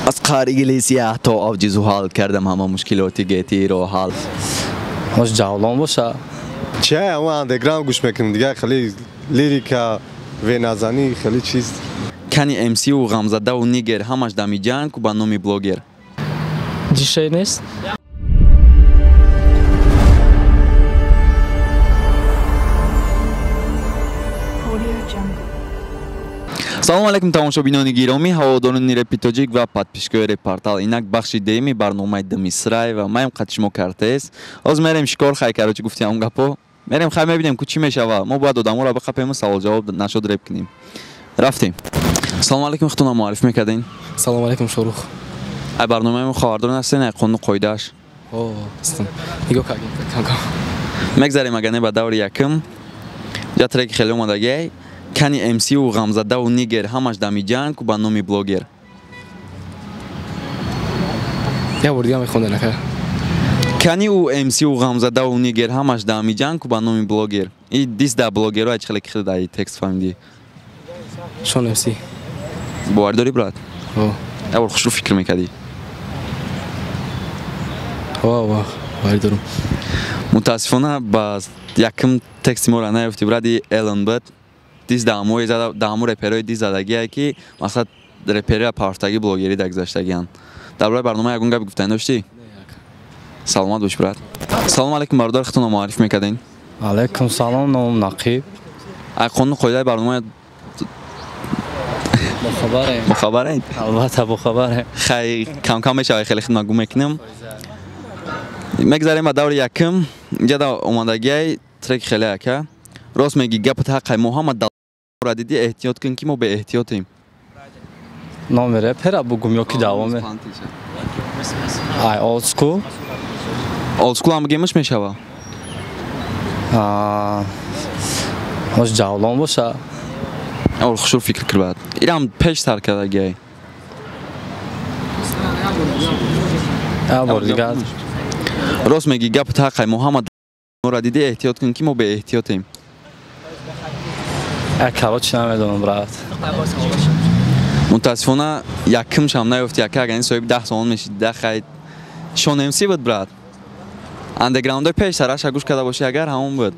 Аз қаҳри Глисия то авҷи зуҳал кардам ҳама мушкилоти гетиро ҳал. Хош ҷавлон боша. Ча, ама андеграунд гӯш мекунем, дигар хеле лирика, веназанӣ, хеле чиз. Кани МС-у ғамзадаву нигер ҳамаш дами ҷанг ба номи блогер. Дишей нест? Салом алейкум тамошобинони гиромӣ, ҳаводорони репи тоҷик ва подписчикои реппортал. Инак бахши дуюми барномаи Димисрай ва маем қати шумо картес. Ҳоз мерем шикор хай, короче гуфти ҳамон гапо. Мерем хай мебинем ку чӣ мешава. Мо бояд одаморо биқапему савол-ҷавоб нашуд реп кунем. Рафтем. Салом алейкум, худтонро муарриф мекардин? Салом алейкум, Шорух. Ай барномаи мо хабардор ҳастен, ай қонуну қоидааш? О, ҳастам. Нигоҳ кардем, кам-кам. Мегзарем агар не ба даври якум. Ҷа треки хеле омадагиай. Кани МС-у ғамзадаву нигер ҳамаш дами ҷанг ба номи блогер. Як бор дига мехонден ака. Кани ӯ МС-у ғамзадаву нигер ҳамаш дами ҷанг ба номи блогер. И дис да блогеро ай чӣ хеле ки хеле дай текст фаҳмидӣ. Шон МС. Боварӣ дорӣ, брат? О. Як бор хушрӯ фикр мекардӣ. О, о, боварӣ дорам. Мутаассифона ба якум тексти моро наёфтӣ, брат, и Элон буд. Дис даҳамои зада, даҳамо реперои дис задагие ки мақсад реперия партаги блогерӣ дар гузаштагианд. Дар бораи барнома ягон гап гуфтанӣ доштӣ? Саломат бош, брат. Салом алейкум, бародар, худтонро муарриф мекардин? Алейкум салом, номам Нақиб. Ай қонуну қоидаи барнома бохабарем. Бохабарем? Албатта бохабарем. Хай, кам-кам мешавад, хеле хидмат гум мекунем. Мегзарем ба даври якум. Инҷа да омадагиай трек хеле ака. Рост мегӣ, гапат ҳаққай, мо ҳама ра дидӣ, эҳтиёт кун ки мо беэҳтиётем. Номи репера бугум ё ки давоме? Ай old school? Old school ҳам бигемаш мешава? Хош ҷавлон боша. Ор хушур фикр кир баъд. Ирам пеш сар кардагиай. Як бор дигар. Рост мегӣ, гапат ҳаққай, мо ҳама ра дидӣ, эҳтиёт кун ки мо беэҳтиётем. Короче, намедонам, брат. Мутаассифона якумшам наёфти, яка агар ин соҳиби 10 сомон мешид, да хай. Шон МС буд, брат. Андеграундои пеш сараша гӯш карда бошӣ, агар ҳамон буд.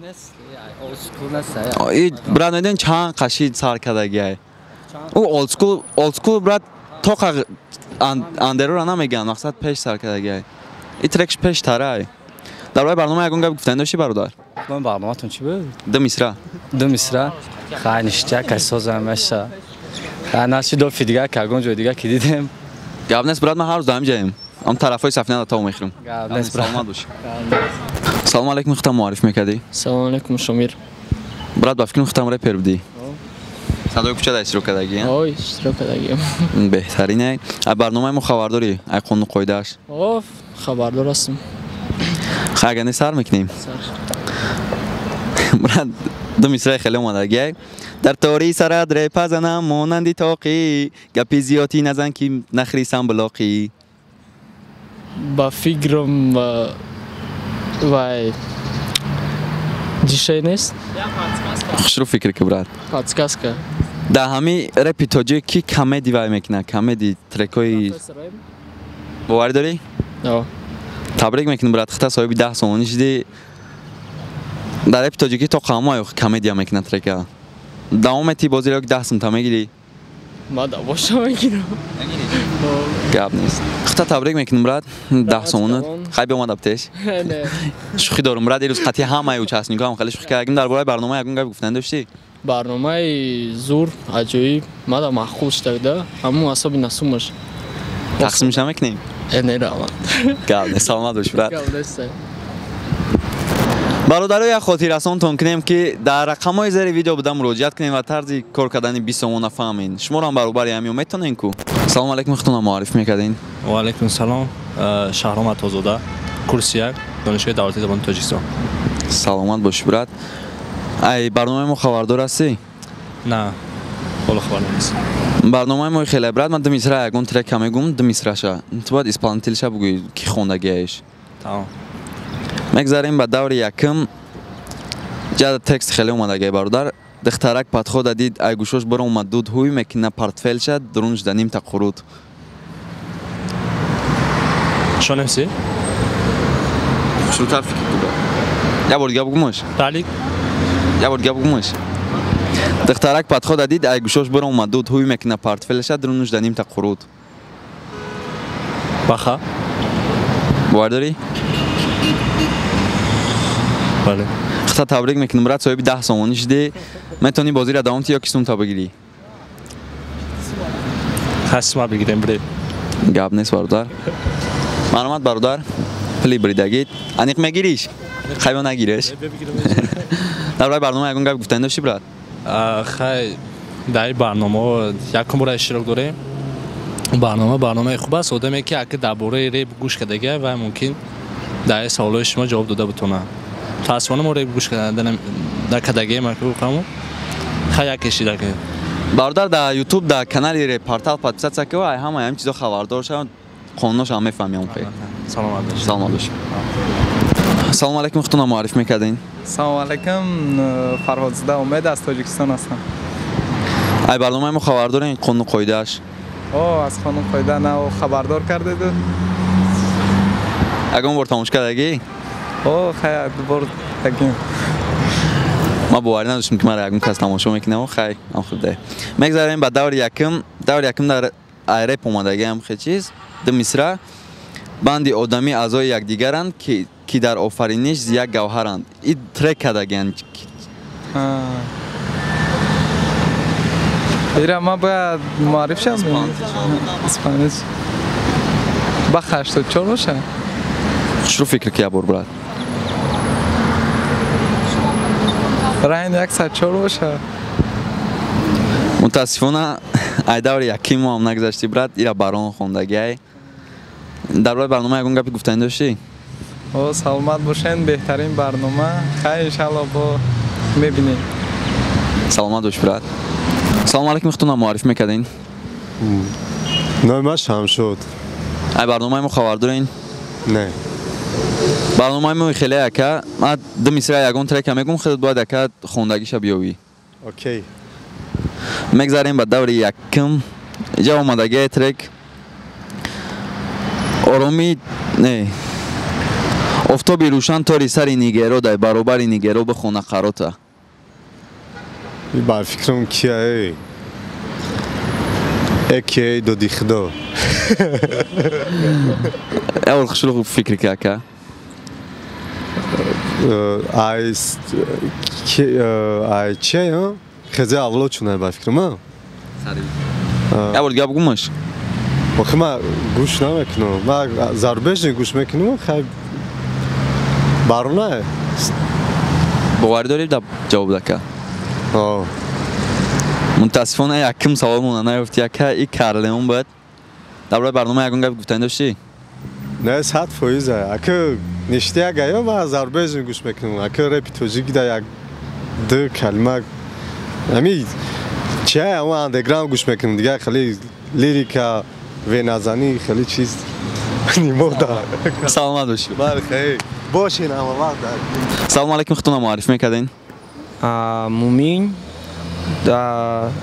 И брат, медонӣ чанд қашид сар кардагиай? Ӯ old school, old school, брат, тоқа андерора намегӯянд, мақсад пеш сар кардагиай. И трекш пештарай. Дар бораи барнома ягон гап гуфтанӣ доштӣ, бародар? Ман барноматон чӣ буд? Ду мисра. Ду мисра? Хай ништяк ай созам меша. Хай наши дофи дигар ки ягон ҷои дигар ки дидем. Гап нест, брат, ман ҳар рӯз дар ҳамин ҷаем. Ам тарафҳои сафина тав мехӯрам. Гап нест, брат. Саломат бош. Салом алейкум, худтам муарриф мекардӣ? Салом алейкум, Шомир. Брат, ба фикрам худтам репер будӣ. Садои кӯча дар иштирок кардагӣ? Ой, иштирок кардагиам. Беҳтарине. Ай барномаи мо хабардорӣ? Ай қонуну қоидааш? О, хабардор ҳастам. Хай, агар не сар мекунем? Сар. Брат, ду мисраи хеле омадагиай. Дар тори сарат репа занам монанди тоқӣ, гапи зиёдӣ назан ки нахрисам блоқӣ. Ба фикрам вай дишей нест? Хушрӯ фикр ки, брат. Подсказка. Дар ҳамин репи тоҷик ки комеди вай мекунад? Комеди трекҳои боварӣ дорӣ? О. Табрик мекунем, брат, хита соҳиби 10 сомонӣ шудӣ. Дар репи тоҷикӣ то қамаё комедия мекунад трека. Давом метӣ бозиро ки 10 сумта мегирӣ? Ман давоша мегирам. Гап нест. Хита табрик мекунем, брат, 10 сомонат. Хай биомада птеш. Не. Шӯхӣ дорум, брат, ирӯз қатъи ҳамаи участникҳоам хеле шӯхӣ кардагим. Дар бораи барнома ягон гап гуфтанӣ доштӣ? Барномаи зур, аҷоиб, мада маъқул шуда, ҳамун асоби насумаш. Тақсимш намекунем? Не, равам. Гап нест, саломат бош, брат. Гап нест. Бародаро, як хотиррасонтон кунем ки дар рақамҳои зери видео буда муроҷиат кунем ва тарзи кор кардани 20 сомона фаҳмед. Шуморо ҳам баробари ҳамин метонем ку? Салом алейкум, худтонро муарриф мекардин? Ва алейкум салом, Шаҳром Атозода, курси 1, Донишгоҳи давлатии забони Тоҷикистон. Саломат бошӣ, брат. Ай барномаи мо хабардор ҳастӣ? На, ҳоло хабардор нестам. Барномаи мо хеле, брат, ман ду мисра ягон трека мегӯм, ду мисраша. Ту бояд исполнителша бугӯӣ ки хондагиаеш. Тамом. Мегзарем ба даври якум. Ҷа текст хеле омадагиай, бародар. Духтарак подхода дид, ай гӯшош баромад дуд, ҳуй мекина портфелша, дурун шуда нимта қурут. Шонемси? Хушрӯтар фикр кун. Я бор дига бугумаш. Ралик. Я бор дига бугумаш. Духтарак подхода дид, ай гӯшош биромад, дуд ҳуй мекуна портфелаша, дурунуш да нимта қуруд. Баха. Бовар дорӣ? Бале. Хата табрик мекунам, брат, соҳиби 10 сомонӣ шудӣ. Метавонӣ бозиро давом тӣ ё ки сумта бигирӣ? Хасма бигирем, бре. Гап нест, бародар. Марҳамат, бародар, пули бридагит. Аниқ мегириш? Хайво нагиреш. Дар бораи барнома ягон гап гуфтанӣ доштӣ, брат? Хай, дар ин барномаҳо якум бора иштирок дорем. Барнома барномаи хуб аст. Одаме ки ака дар бораи реп гӯш кардага ва мумкин дар саволҳои шумо ҷавоб дода бутонад. Мутаассифона мо реп гӯш накардагием, акӯ хай яке шидаке. Бародар, дар YouTube дар канали Репортал подписаться кун, ай ҳама ҳамин чизо хабардор шав, қонуношам мефаҳмӣ он хел. Саломат бошед. Саломат бошед. Салому алайкум, худтонро муарриф мекардин? Салому алайкум, Фарҳодзода Умед аз Тоҷикистон ҳастам. Ай барномаи мо хабар дорен қонуну қоидааш? О, аз қонун қоида нав хабардор кардеду. Ягон бор тамош кардагӣ? О, хай, ду бор тагим. Ман боварӣ надоштам ки маро ягон кас тамошо мекунам, хай, ам хуб. Мегзарем ба даври якум. Даври якум дар ай реп омадагиам хе чиз. Ду мисра. Банди одамӣ аъзои якдигаранд, ки дар офариниш як гавҳаранд. И трек кардагианд. Ира ман бояд муарриф шавам? Испаниш. Ба 84 боша? Хушрӯ фикр ки як бор, брат. Райн 104 боша. Мутаассифона ай даври яким мо ҳам нагузаштӣ, брат. Ира барон хондагиай. Дар бораи барнома ягон гапи гуфтанӣ доштӣ? О, саломат бошен, беҳтарин барнома. Хай, иншалло бо мебинем. Саломат бош, брат. Салому алайкум, худтонро муарриф мекардин? Номи ман Шамшод. Ай барномаи мо хабар дорен? Не. Барномаи мо хеле ака, ман ду мисра ягон трека мегум, худат бояд ака хондагиша биёвӣ. Окей. Мегзарем ба даври якум. Иҷа омадагиай трек. Ороми не. Офтоби рӯшан тори сари нигеро дай баробари нигеро бихона қарота. Ба фикрам кия эй доди худо. Явол хушрӯ фикр ки ака. Ай ай че хезе авлод чунай ба фикрам. Явол дига бугумаш. Охи ман гӯш намекунам. Ман зарубежный гӯш мекунам, хай барона. Боварӣ дорӣ да ҷавоб дака? О. Мутаассифона якум саволмона наёфти ака, и Карлеон буд. Дар бораи барнома ягон гап гуфтанӣ доштӣ? Не, 100%. Ака ништи ага ё ман зарубежный гӯш мекунам. Ака репи тоҷик да як ду калима ами чия ама андеграунд гӯш мекунам. Дига хеле лирика, веназанӣ хеле чиз нимода. Саломат бошӣ. Бале, хей. Бошин ҳама вақт. Салому алайкум, худтонро муарриф мекардин? Мумин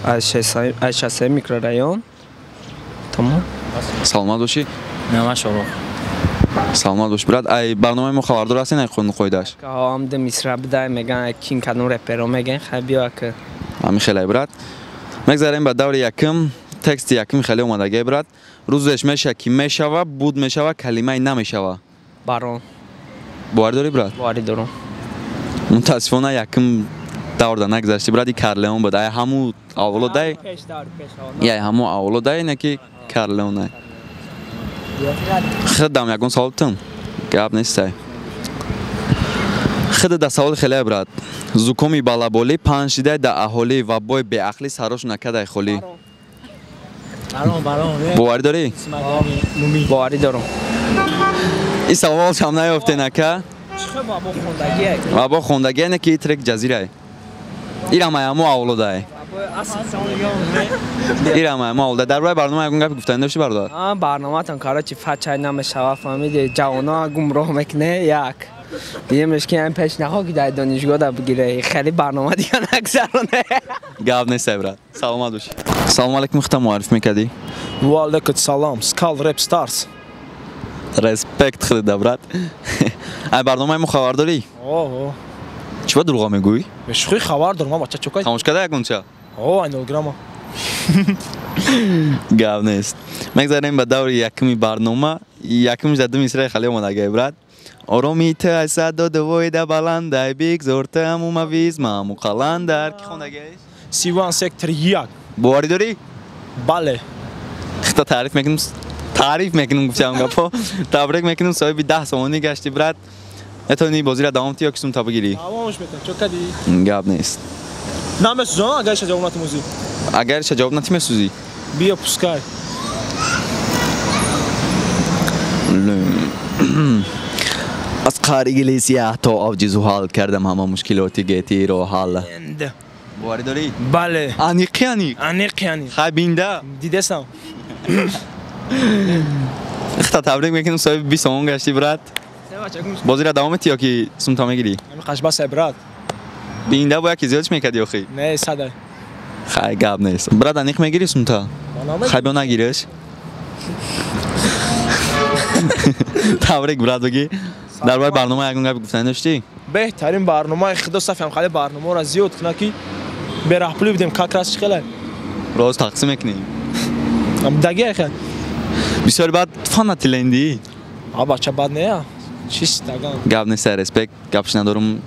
аз 63 микрорайон. Тамом. Саломат бошӣ. Номаш Шорух. Саломат бош, брат. Ай барномаи мо хабардор ҳастин ай қонуну қоидааш? Ҳам ду мисра бидай меган, кин кадом реперо меган, хай биё ака. Ҳамин хеле, брат. Мегзарем ба даври якум. Тексти якум хеле омадагӣ, брат. Рӯзеш меша ки мешава, буд мешава, калимаи намешава. Барон. Боварӣ дорӣ, брат? Боварӣ дорам. Мутаассифона якум даврда нагузашти, брат. И Карлеон буд. Ай ҳаму авлодай. Яй ҳаму авлодай, не ки Карлеонай. Худам ягон савол бутам? Гап нестай. Худ да савол хеле, брат. Зукоми балаболӣ паҳн шидай да аҳолӣ ва бой беақлӣ сарош накардай холӣ. Боварӣ дорӣ? Боварӣ дорам. Ин саволшам наёфтен ака. Вабо хондагие не ки трек ҷазирай. Ирам ай ҳамо авлодай. Ирам ай ҳамо авлодай. Дар бораи барнома ягон гапи гуфтанӣ дошти, бародар? Барноматон короче фачай намешава, фаҳмиди, ҷавоно гумроҳ мекуне як. Дигамеш ки ҳам пеш нахо ки дар донишгоҳ да бигире, хеле барнома дига нагзароне. Гап нестай, брат. Саломат бошӣ. Салому алайкум, худта муарриф мекардӣ? Ва алайкум салом, Скал Рэп Старс. Респект худда, брат. Ай барномаи мо хабар дорӣ? О, Чӣ ба дурӯға мегӯӣ? Бешухӣ хабар дорам, бача чокай. Тамош карда ягонча? О, ай 0 грамма. Гап нест. Мегзарем ба даври якуми барнома. Якумиш дар ду мисраи хали омадагай, брат. Ороми ту ай садо дувоида баландай, бигзор ту ҳаму мавиз маҳаму қаландар. Ки хондагиаш? 31 сектор 1. Боварӣ дорӣ? Бале. Хита таъриф мекунем, таъриф мекунем гуфтам гапо. Табрик мекунем, соҳиби 10 сомонӣ гашти, брат. Метавонӣ бозиро давом тӣ ё ки сумта бигирӣ? Давомш метам, чо кадӣ? Гап нест. Намесӯзам, агар иша ҷавоб натимӯзӣ. Агар иша ҷавоб натӣ месӯзӣ? Биё пускай. Аз қаъри гили сиёҳ то авҷи зуҳал кардам ҳама мушкилоти гетиро ҳал. Боварӣ дорӣ? Бале. Аниқи аниқ? Аниқи аниқ. Хай бинда? Дидесам. Хита табрик мекунем, соҳиби 20 сомон гашти, брат. Бозиро давом метӣ ё ки сумта мегирӣ? Ҳами қашбасай, брат. Бинда бо яке зиёд чӣ мекардӣ охи? Не, садай. Хай гап нест. Брат, аниқ мегирӣ сумта? Хай биё нагириш. Табрик, брат, бигӣ. Дар бораи барнома ягон гапи гуфтанӣ доштӣ? Беҳтарин барномаи худо сафи ҳам хали барномаро зиёд кунад ки бераҳпулӣ будем, как раз чӣ хеле. Роз тақсим мекунем. Даги хел. Бисёр бад фанати ленди. А бача бад не, чист даган. Гап нест, респект, гапш надорум.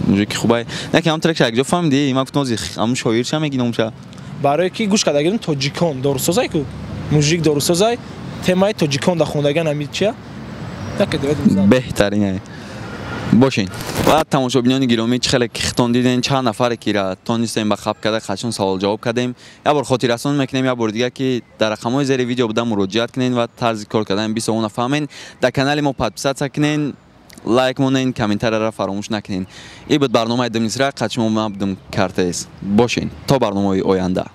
Мужики хубай. Не ки ҳам трек якҷо фаҳмидӣ? Ман гуфтам ҳозир ҳамун шоир ча мегӣ номша? Барои ки гӯш карда гирем тоҷикон дорусозай ку. Мужик дорусозай, темаи тоҷикон да хондаган ҳами чия? Беҳтарин бошин. Ва тамошобинони гиромӣ, чӣ хеле ки хитон диден, чанд нафаре ки тонистем ба хаб карда қачон савол ҷавоб кардем. Як бор хотиррасон мекунем, як бори дигар ки дар рақамҳои зери видео буда муроҷиат кунен ва тарзи кор кардани 20 сомона фаҳмен. Дар канали мо подписаться кунен, лайк монен, комментарияро фаромӯш накунен. Ин буд барномаи Думисра, қачмо ман будум Картес. Бошин то барномаи оянда.